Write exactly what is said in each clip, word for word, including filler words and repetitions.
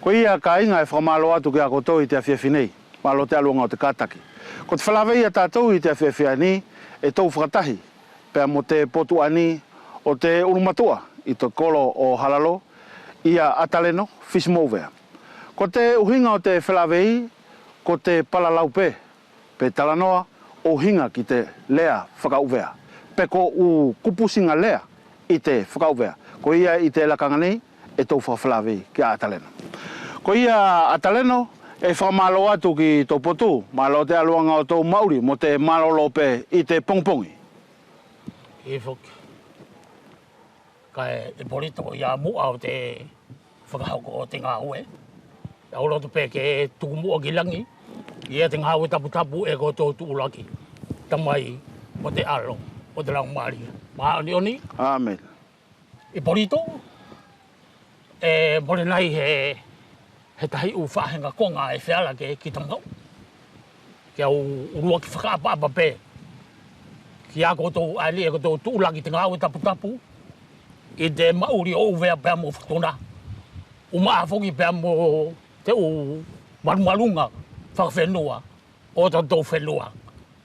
Koia kaiga ʻe fakamalo atu kia koutou ʻi te afiafi nei. Malo te ʻaluʻaga ʻo te kataki. Ko te felāveʻi ʻa tatou ʻi te afiafi ʻaeni ʻe tou fakatahi pea mo te potu ʻaeni ʻo te ʻulumatuʻa ʻi te kolo ʻo Halalo, ia Ataleno Fisimouvea. Ko te ʻuhiga ʻo te felāveʻi ko te palalau pe, pe talanoa ʻo ʻuhiga ki te lea fakaʻuvea, pe ko ʻu kupusiga lea ʻi te fakaʻuvea. Koia ʻi te lakaga nei ʻe tou fakafelāveʻi kia Ataleno. Koia Ataleno, ʻe fakamalo atu ki tou potu, malo te ʻaluʻaga ʻo tou maʻuli mo te malolo pe ʻi te pogipogi. ʻIo foki. Kaʻe Ipolito, ia muʻa ʻo te fakahoko ʻo te gaue, ʻe au loto pe ke tuku muʻa ki lagi ia te gaue taputapu ʻe ko tou tuʻulaki, Tamai mo te ʻAlo mo te Laumālie Māʻoniʻoni. Amene. Ipolito, ʻe mole nei he he tahi ʻu faʻahiga koga ʻe feala ke kita maʻu. Ke au ʻuluaki fakaʻapaʻapa pe kia koutou ʻaeni ʻe ko tou tuʻulaki te gaue taputapu ʻi te maʻuli ʻo ʻUvea pea mo Futuna, ʻumaʻā foki pea mo te ʻu malumaluga fakafenua ʻo totatou fenua,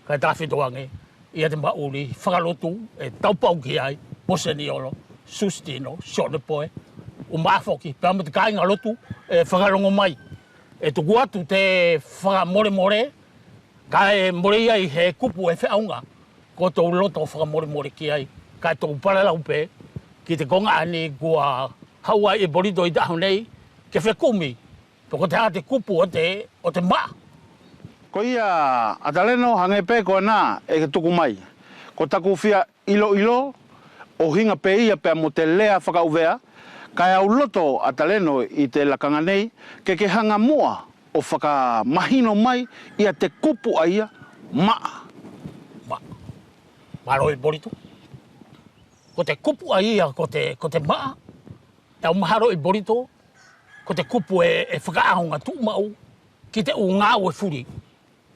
kaʻe tafito age ia te maʻuli fakalotu ʻe taupau ki ai Moseniolo, Susitino, Sionepoe, ʻumaʻā foki pea mo te kaiga lotu ʻe fakalogo mai. ʻE tuku atu te fakamolemole, kaʻe mole ʻi ai he kupu ʻe feʻauga, ko tou loto fakamolemole ki ai, kaʻe tou palalau pe ki te koga ʻaeni kua haʻu ai Ipolito ʻi te ʻaho nei ke fekumi pe ko te ʻa te kupu ʻo te, ʻo te maʻa. Koia Ataleno, hage pe ko ʻena ʻe tuku mai, ko taku fia iloilo ʻo ʻuhiga pe ia pea mo te lea fakaʻuvea, kaʻe au loto Ataleno ʻi te lakaga nei ke ke haga muʻa ʻo fakamahino mai ia te kupu ʻaia maʻa. Maʻa. Malo Ipolito. Ko te kupu ʻaia ko te, ko te maʻa, ʻe au mahalo Ipolito, ko te kupu ʻe, ʻe fakaʻaoga tuʻumaʻu ki te ʻu gaue fuli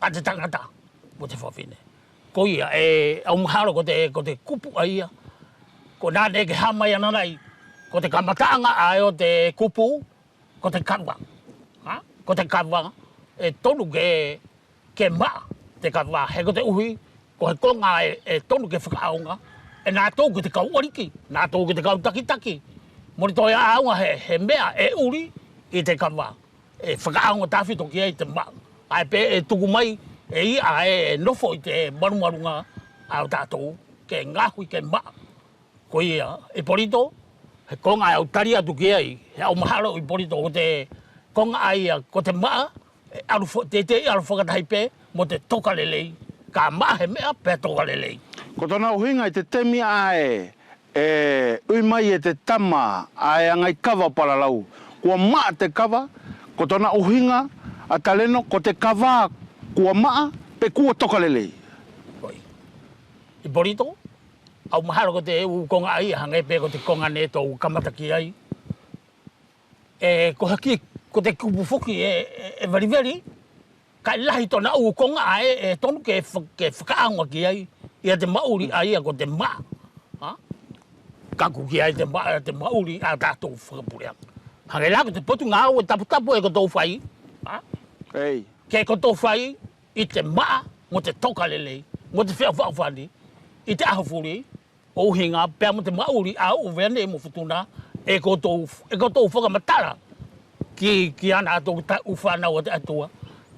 ʻa te tagata mo te fafine. Koia ʻe au mahalo ko te, ko te kupu ʻaia, ko ʻena neʻe ke ha mai ananai, ko te kamataʻaga ʻae ʻo te kupu, ko te kava. Ha? Ko te kava, ʻe tonu ke, ke maʻa te kava, he koteʻuhi ko he koga ʻe, ʻe tonu ke fakaʻaoga e natou ko te kau ʻoliki, natou ko te kau takitaki. Mole toe ʻaoga he, he meʻa ʻe ʻuli ʻi te kava. ʻE fakaʻaoga tafito ki ai te maʻa. ʻAe pe ʻe tuku mai e ia ʻae ʻe nofo ʻi te malumaluga ʻa tatou ke gaohi ke maʻa. Koia Ipolito, he koga ʻe au tali atu ki ai, he au mahalo Ipolito, ko te koga ʻaia ko te maʻa, ʻe alu fa-, teitei alu fakatahi pe mo te tokalelei, ka maʻa he meʻa pea tokalelei. Ko tona ʻuhiga ʻi te temi ʻae ʻe ui mai e te tama ʻae ʻa gai kava palalau, kua maʻa te kava, ko tona ʻuhiga Ataleno, ko te kava kua maʻa pe kua tokalelei. Oi. Ipolito, au mahalo ko te ʻu koga ʻaia hage pe ko te koga neʻe tou kamata ki ai. ʻE ko haki, ko te kupu foki ʻe, ʻe, ʻe veliveli, kaʻe lahi tona ʻu koga ʻae ʻe tonu ke fa-, ke fakaʻaoga ki ai ia te maʻuli ʻaia ko te maʻa. Ha? Kaku ki ai te maʻa, te maʻuli ʻa tatou fakapuleʻaga. Hage la ko te potu gaue taputapu ʻe kotou fai. Ha? Ei. Ke kotou fai ʻi te maʻa mo te tokalelei mo te feʻofaʻofani ʻi te ʻaho fuli ʻo ʻuhiga pea mo te maʻuli ʻa ʻUvea nei mo Futuna, ʻe kotou, ʻe kotou fakamatala ki, ki ʻanatou ʻu fanau ʻa te ʻAtua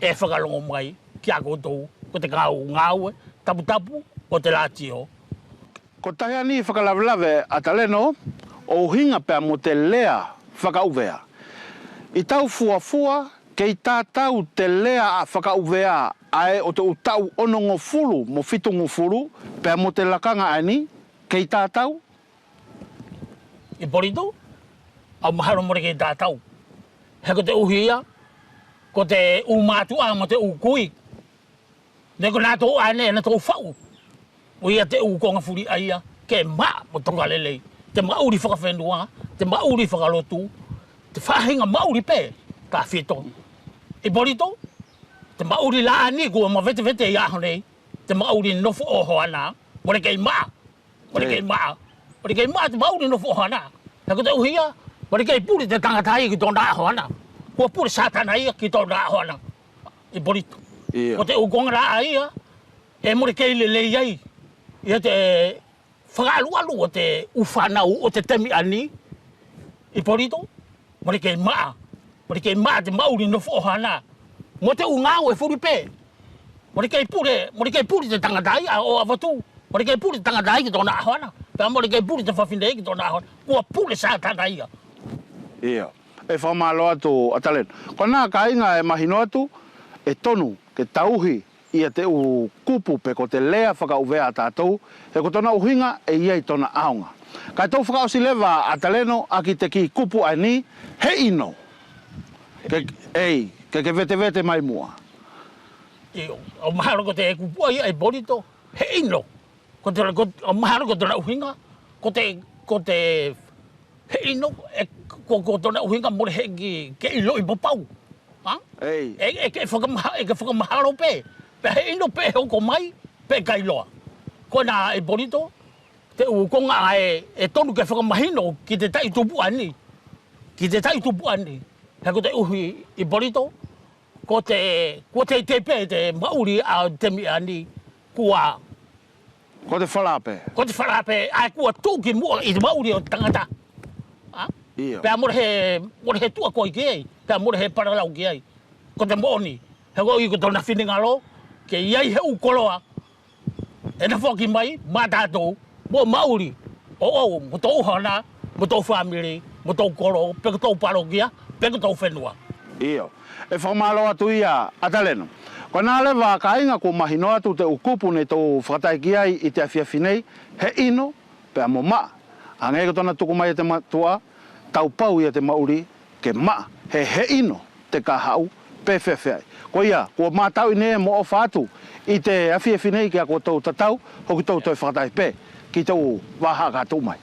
ʻe fakalogo mai kia kotou ko te gaue, gaue taputapu ʻo te latio. Ko tahi ʻaeni fakalavelave Ataleno ʻo ʻuhiga pea mo te lea fakaʻuvea. ʻI tau fuafua kei tatau te lea fakaʻuvea ʻae ʻo te ʻu taʻu onogofulu mo fitugofulu pea mo te lakaga ʻaeni, kei tatau? Ipolito, au mahalo mole kei tatau. He koteʻuhi ia ko te ʻu matuʻa mo te ʻu kui, neʻe ko natou ʻae neʻe natou faʻu. ʻO ia te ʻu koga fuli ʻaia ke maʻa mo tokalelei, te maʻuli fakafenua, te maʻuli fakalotu, te faʻahiga maʻuli pe tafito. Ipolito, te maʻuli la ʻaeni kua mavetevete ia ʻaho nei, te maʻuli nofo ʻo Hoana, mole kei maʻa. Mole kei maʻa, mole kei maʻa te maʻuli nofo ʻo Hoana. He koteʻuhi ia mole kei puli te tagata ia ki tona ʻaho ʻaena. kua pule Satana ia ki tona ʻaho ʻaena. ʻI Polito. Ia. Ko te ʻu koga la ʻaia ʻe mole kei lelei ai ia te fakaʻaluʻalu ʻo te ʻu fanau ʻo te temi ʻaeni ʻi Polito. Mole kei maʻa, mole kei maʻa te maʻuli nofo ʻo Hana. Mo te ʻu gaue fuli pe. Mole kei pule, mole kei pule te tagata ia ʻo Avatu. Mole kei pule te tagata ia ki tona ʻaho ʻaena. Pea mole kei pule te fafine ia ki tona ʻaho ʻaena. Kua pule Satana ia. Ia. ʻE fakamalo atu Ataleno. Koʻena kaiga ʻe mahino atu ʻe tonu ke tauhi ia te ʻu kupu pe ko te lea fakaʻuvea ʻa tatou, he ko tona ʻuhiga ʻe ʻi ai tona ʻaoga. Kaʻe tou fakaʻosi leva Ataleno ʻaki te kiʻi kupu ʻaeni, he ʻino. Ke, ei, ke ke vetevete mai muʻa. ʻIo, ʻo mahalo ko te kupu ʻaia ʻi Polito, he ʻino. Ko te, ko, ʻo mahalo ko tona ʻuhiga, ko te, ko te, he ʻino, ʻe, ko, ko tona ʻuhiga mole heʻeki ke iloʻi papau. Ha? Ei. ʻE, ʻe ke fakamaha-, ʻe ke fakamahalo pe. Pe he ʻino pe ʻe hoko mai, pe kailoa. Koʻena ʻi Polito, te ʻu koga ʻae, ʻe tonu ke fakamahino ki te taʻi tupu ʻaeni. Ki te taʻi tupu ʻaeni. He ko te ʻuhi ʻi Polito, ko te, kua teitei pe te maʻuli ʻa temi ʻaeni, kua Ko te fala pe. Ko te fala pe, ʻae kua tuʻu ki muʻa ʻi te maʻuli ʻo te tagata. Ha? Ia. Pea mole he, mole he tuʻa koe ki ai, pea mole he palalau ki ai. Ko te moʻoni, he koʻeni ko tona finegalo, ke ʻi ai he ʻu koloa ʻe nafoaki mai, mo tatou, mo maʻuli, ʻo ʻou, mo tou ʻohoana, mo tou famili, mo tou kolo, pe ko tou palokia, pe ko tou fenua. Io. ʻE fakamalo atu ia Ataleno. Koʻena leva kaiga kua mahino atu te ʻu kupu neʻe tou fakatahi ki ai ʻi te afiafi nei, he ʻino pea mo maʻa. Age ko tona tuku mai e te matuʻa, tau pau ia te maʻuli ke maʻa, he he ʻino te kahaʻu pe feafeaʻi. Koia, kua matau ʻi nei mo ʻofa atu ʻi te afiafi nei kia koutou tatau, hoki tou toe fakatahi pe ki te ʻu vahaʻa ka tuʻu mai.